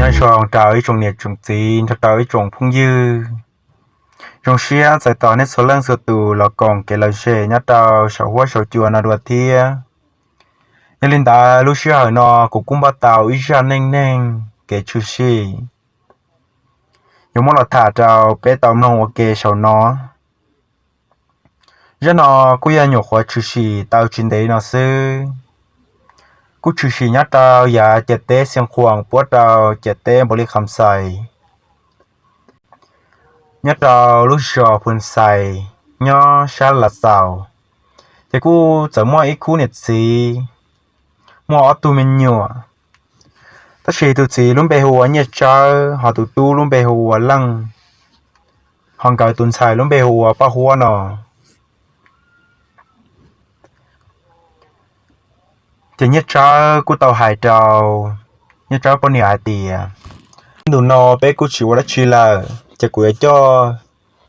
Nyob zoo rau ib tsoom niam tsoom txiv nrog rau ib tsoom phooj ywg. Zoo siab txais tos nej txhua leej txhua tus los koom kev lom zem nyob rau saum huab saum cua no dua thiab. Yog li ntawd lub sij hawm no kuv kuj npaj tau ib zaj neej neeg kev tshwm sim yuav muab los tham rau peb tau mloog ua ke saum no. Zaj no kuj yog nyuam qhuav tshwm sim tau tsis ntev no xwb. Kuj tshwm sim nyob rau yav ciam teb Xeev Khuam puab rau ciam teb Npaus Lis Kham Xais, nyob rau lub zos Phu Xais nyob sab Lav Xaus. Ces kuj txawm muaj ib khub niam txiv muaj ob tug me nyuam, tab sis tus txiv lub npe hu ua Nyiaj Tsawb, ho tus tub lub npe hu ua Leej, ho nkawd tus ntxhais lub npe hu ua Paj Huab no. Ces Nyiaj Tsawb kuj tau hais rau Nyiaj Tsawb poj niam hais tias, ntu no peb kuj tsis ua dab tsi lawm, ces kuv yuav coj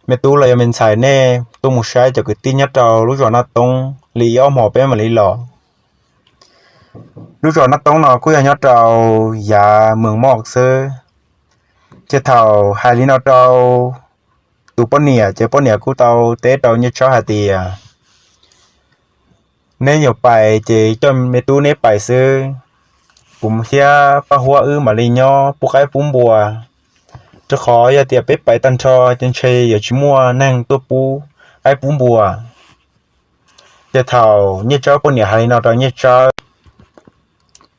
me tub los yog me ntxhais nej tuaj mus saib cov kwv tij nyob rau lub zos Naj Toob li ib ob hmos peb mam li los. Lub zos Naj Toob no kuj yog nyob rau yav Mws Moj xwb. Ces thaum hais li no rau tus poj niam ces poj niam kuj tau teb rau Nyiaj Tsawb hais tias, neb yuav pais ces coj me tub neb pais xwb, kuv thiab Paj Huab wb mam li nyob pub qaib pub npua, rau qhov yog tias peb pais tag nrho ces ntshe yuav tsis muaj neeg tuaj pub qaib pub npua. Ces thaum Nyiaj Tsawb poj niam hais li no rau Nyiaj Tsawb,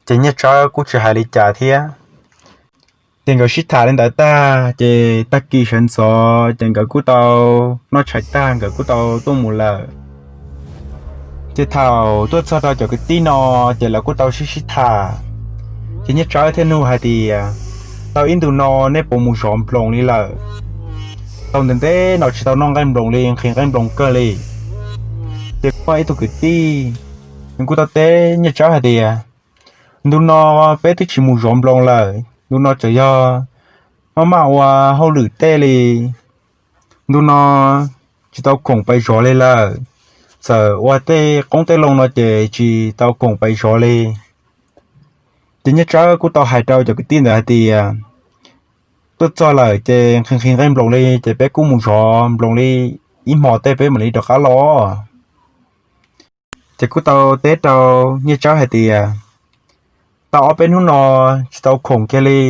ces Nyiaj Tsawb kuj tsis hais li cas thiab. Ces nkawd sib tham li ntawd tag ces tag kis sawv ntxov ces nkawd kuj tau noj tshais tag nkawd kuj tau tuaj mus lawm. Ces thaum tuaj txog rau cov kwv tij no, ces lawv kuj tau sib sib tham. Ces Nyiaj Tsawb thiaj nug hais tias, tau ib ntu no nej puas mus zov nploos li lawm? Tau ntev ntev no tsis tau noj nqaij nploos li, nqhis nqaij nploos kawg li. Ces kuj muaj ib tug kwv tij, nws kuj tau teb Nyiaj Tsawb hais tias, ntu no peb twb tsis mus zov nploos lawm, ntu no tseem yog maj maj ua hauj lwm tej li. Ntu no tsis tau khoom pais zov li lawm, txawm ua tej qoob tej loo no ces tsis tau khoom pais zov li. Ces Nyiaj Tsawb kuj tau hais rau cov kwv tij ntawd hais tias, tuaj txog lawm ces nqhis nqhis nqaij nploos li, ces peb kuj mus zov nploos li ib hmos tej peb mam li rov qab los. Ces kuj tau teb rau Nyiaj Tsawb hais tias, tau ob peb hnub no tsis tau khoom kiag li,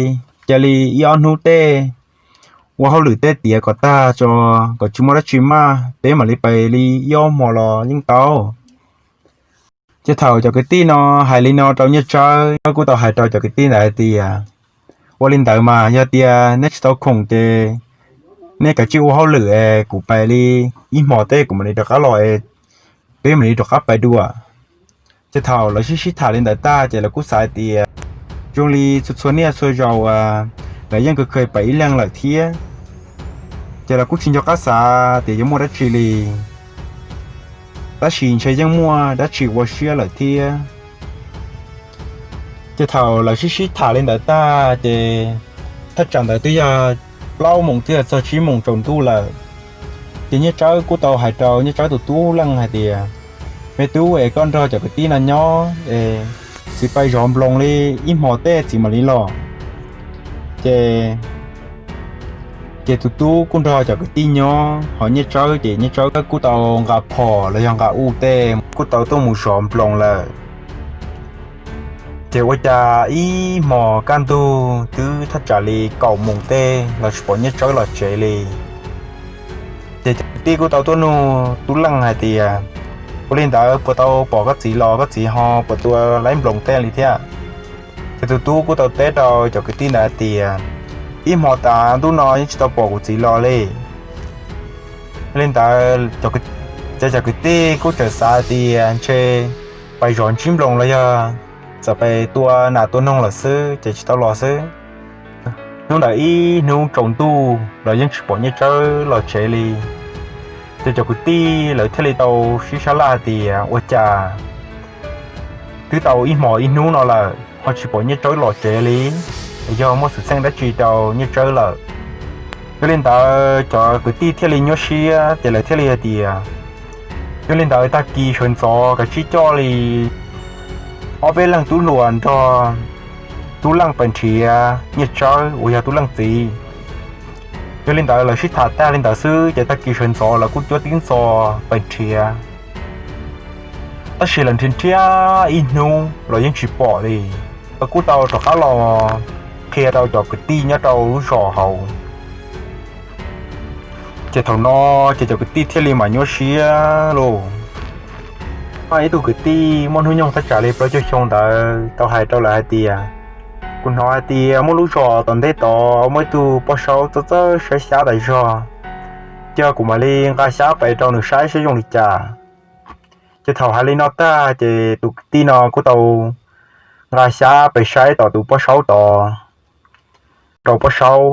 cia li ib ob hnub tej ua hauj lwm tej tiav kom tag tso, kom tsis muaj dab tsi maj peb mam li pais li ib ob hmos los yeej tau. Ces thaum cov kwv tij no hais li no rau Nyiaj Tsawb, Tsawb kuj tau hais rau cov kwv tij ntawd hais tias, ua li ntawd mas yog tias neb tsis tau khoom ces nej kav tsij ua hauj lwm es kuv pais li ib hmos tej kuv mam li rov qab los es peb mam li rov qab pais dua. Ces thaum lawv sib sib tham li ntawd tag ces lawv kuj xav hais tias, zoo li txhua txhua niaj txhua zaus lawv yeej kheev kheev pais ib leeg lawm thiab, ces lawv kuj tsis nco qab xav tias yuav muaj dab tsi li, tab sis ntshe yeej muaj dab tsi ua siab lawm thiab. Ces thaum lawv sib sib tham li ntawd tag ces thaj tsam ntawd twb yog plaub moos twb yog txog tsib moos tsaus ntuj lawm. Ces Nyiaj Tsawb kuj tau hais rau Nyiaj Tsawb tus tub Leej hais tias, me tub es koj nrog cov kwv tij no nyob es txiv pais zov nploos li ib hmos tej txiv mam li los. Ces, ces tus tub kuj nrog cov kwv tij nyob, ho Nyiaj Tsawb ces Nyiaj Tsawb kuj tau nqa phom los yog nqa u tej kuj tau tuaj mus zov nploos lawm. Ces ua cas ib hmos kaj ntug twb thaj tsam li kaum moos tej los tsis pom Nyiaj Tsawb los tsev li. Ces cov kwv tij kuj tau tuaj nug tub Leej hais tias, ua li ntawd puas tau pom koj txiv los, koj txiv ho puas tua laib nploos tej li thiab? Ces tus tub kuj tau teb rau cov kwv tij ntawd hais tias, ib hmos tas ntuj no yeej tsis tau pom kuv txiv los li. Li ntawd, ces cov kwv tij kuj txawm xav tias ntshe pais zov ntsib nploos los yog txawm pais tua nas tua noog lawm xwb ces tsis tau los xwb. Hnub ntawd ib hnub tsaus ntuj los yeej tsis pom Nyiaj Tsawb los tsev li. Ces cov kwv tij lawv thiaj li tau sib sab laj hais tias ua cas twb tau ib hmos ib hnub no lawm ho tsis pom Nyiaj Tsawb los tsev li, yog muaj xwm txheej dab tsi rau Nyiaj Tsawb lawm. Yog li ntawd cov kwv tij thiaj li nyuaj siab ces lawv thiaj li hais tias, yog li ntawd tag kis sawv ntxov kav tsij coj li ob peb leeg tub hluas nrog Tub Leej pais nrhiav Nyiaj Tsawb uas yog Tub Leej txiv. Yog li ntawd lawv sib tham tag li ntawd xwb ces tag kis sawv ntxov lawv kuj cuab tib ntxo pais nrhiav. Tab sis lawv nrhiav nrhiav ib hnub los yeej tsis pom li. Lawv kuj tau rov qab los qhia rau cov kwv tij nyob rau lub zos hauv. Ces thaum no ces cov kwv tij thiaj li mam nyuaj siab lauj. Muaj ib tug kwv tij muaj hnub nyoog thaj tsam li plaub caug xyoo ntawd tau hais rau lawv hais tias, kuv hnov hais tias muaj lub zos tom ntej tod muaj ib tug poj saub txawj txawj saib xyab tas zog, ces kuv mam li nqa xyab pais rau nws saib saib zoo li cas. Ces thaum hais li no tag ces tus kwv tij no kuj tau nqa xyab pais saib tom tus poj saub tod rau poj saub.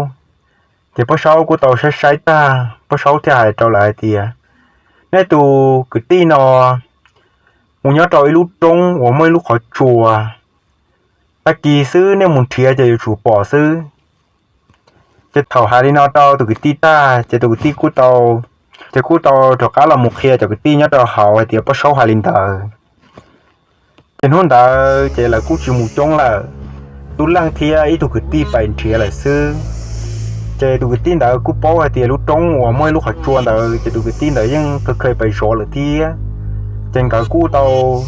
Ces poj saub kuj tau saib saib tag poj saub thiaj hais rau lawv hais tias, nej tus kwv tij no mus nyob rau ib lub roob uas muaj ib lub qhov tsua, tag kis xwb nej mus nrhiav ces yuav tsum pom xwb. Ces thaum hais li no rau tus kwv tij tag ces tus kwv tij kuj tau, ces kuj tau rov qab los mus qhia cov kwv tij nyob rau hauv hais tias poj saub hais li ntawd. Ces hnub ntawd ces lawv kuj tsis mus coob lawm, Tub Leej thiab ib tug kwv tij pais nrhiav lawm xwb. Ces tus kwv tij ntawd kuj paub hais tias lub roob uas muaj ib lub qhov tsua ntawd ces tus kwv tij ntawd yeej kheev kheev pais zov lawm thiab. Ces nkawd kuj tau,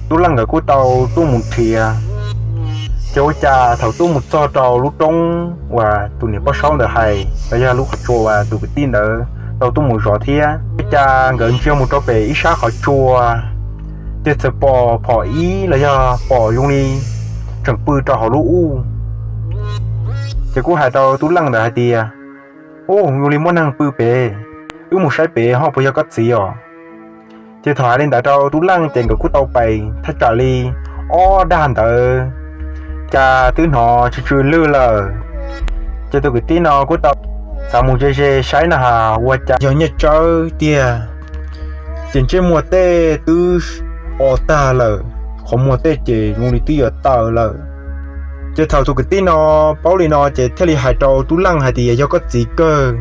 Tub Leej nkawd kuj tau tuaj mus nrhiav. Ces ua cas thaum tuaj mus txog rau lub roob uas tus niam poj saub ntawd hais los yog lub qhov tsua uas tus kwv tij ntawd tau tuaj mus zov thiab, ua cas nkawd ntsia mus rau pem ib sab qhov tsua, ces txawm pom phom ib los yog pom zoo li tseem pw rau hauv lub ub. Ces kuj hais rau Tub Leej ntawd hais tias, ub, zoo li muaj neeg pw pem, wb mus saib pem ho puas yog koj txiv os. Ces thaum hais li ntawd rau Tub Leej ces nkawd kuj tau pais thaj tsam li ob dag ntawd, cas twb hnov tsw tsw lwj lawm. Ces tus kwv tij no kuj tau xav mus ze ze saib na has ua cas yog Nyiaj Tsawb tiag. Ces ntsej muag tej twb o tag lawm, qhov muag tej ces zoo li twb yuav tawm lawm. Ces thaum tus kwv tij no paub li no ces thiaj li hais rau Tub Leej hais tias yog koj txiv kawg.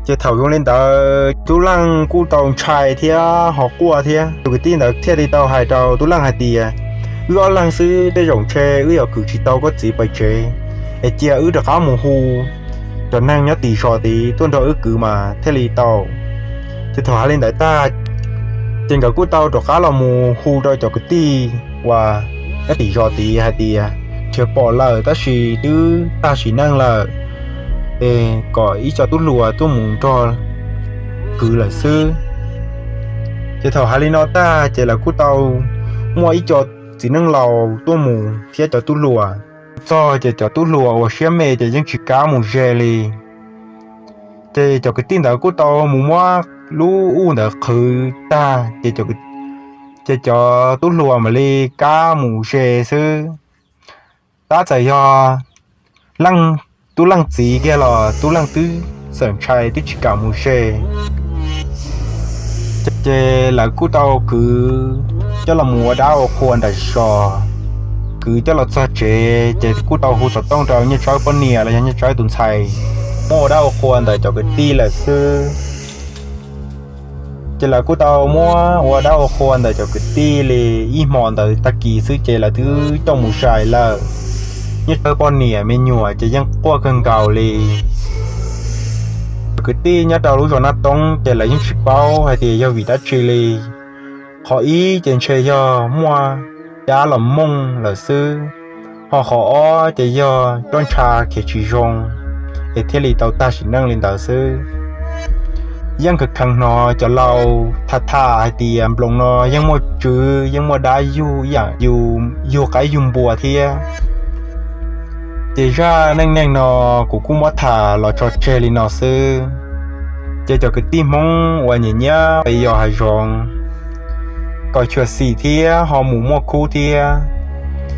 Ces thaum zoo li ntawd Tub Leej kuj tau ntshai thiab ho quaj thiab. Tus kwv tij ntawd thiaj li tau hais rau Tub Leej hais tias, wb ob leeg xwb tej zaum ntshe wb yuav kwv tsis tau koj txiv pais tsev, es cia wb rov qab mus hu cov neeg nyob tim zos tid tuaj nrog wb kwv mas thiaj li tau. Ces thaum hais li ntawd tag, ces nkawd kuj tau rov qab los mus hu rau cov kwv tij uas nyob tim zos tid hais tias nrhiav pom lawm tab sis twb tag sim neej lawm, es kom ib co tub hluas tuaj mus nrog kwv lawm xwb. Ces thaum hais li no tag ces lawv kuj tau muaj ib co txiv neej laus tuaj mus thiab cov tub hluas. Txog ces cov tub hluas uas siab me ces yeej tsis kam mus ze li. Ces cov kwv tij ntawd kuj tau mus muab lub ub ntawd qhwv tag, ces cov tub hluas mam li kam mus ze xwb. Tab txawm yog Tub Leej txiv kiag los Tub Leej twb txawm ntshai twb tsis kam mus ze. Ces lawv kuj tau kwv coj los mus ua dab ua qhua nram zos. Kwv coj los txog tsev ces kuj tau hu xov tooj rau Nyiaj Tsawb poj niam los yog Nyiaj Tsawb tus ntxhais muab ua dab ua qhua ntawm cov kwv tij lawm xwb. Ces lawv kuj tau muab ua dab ua qhua ntawm cov kwv tij li ib hmo ntawd tag kis xwb ces lawv twb coj mus zais lawm. Nyiaj Tsawb poj niam me nyuam ces yeej quaj kawg nkaus li. Cov kwv tij nyob rau lub zos Naj Toob ces lawv yeej tsis paub hais tias yog vim dab tsi li. Qhov ib ces ntshe yog muaj dab los mooj lawm xwb, ho qhov ob ces yog roj ntsha khiav tsis zoo es thiaj li tau tag sim neej li ntawd xwb. Yeej kheev kheev hnov cov laus tham tham hais tias nploos no yeej muaj tswv yeej muaj dab yug ib yam yug qaib yug npua thiab. Ces zaj neej neeg no kuv kuj muab tham los tso tseg li no xwb. Ces cov kwv tij Hmoob uas nyiam nyiam pes yos hav zoov, kom xyuam xim thiab ho mus muaj khub thiab,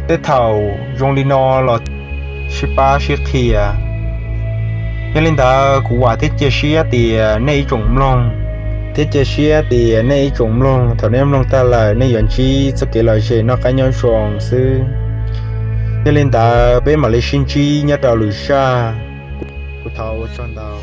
tej thaum zoo li no los sib pab sib qhia. Yog li ntawd kuv vam thiab cia siab tias nej ib tsoom mloog, thiab cia siab tias nej ib tsoom mloog thaum nej mloog tag lawm nej yuav ntsib txoj kev lom zem noj qab nyob zoo xwb. Yog li ntawd peb mam li sib ntsib nyob rau lwm zaj. Kuv thov ua tsaug ntau.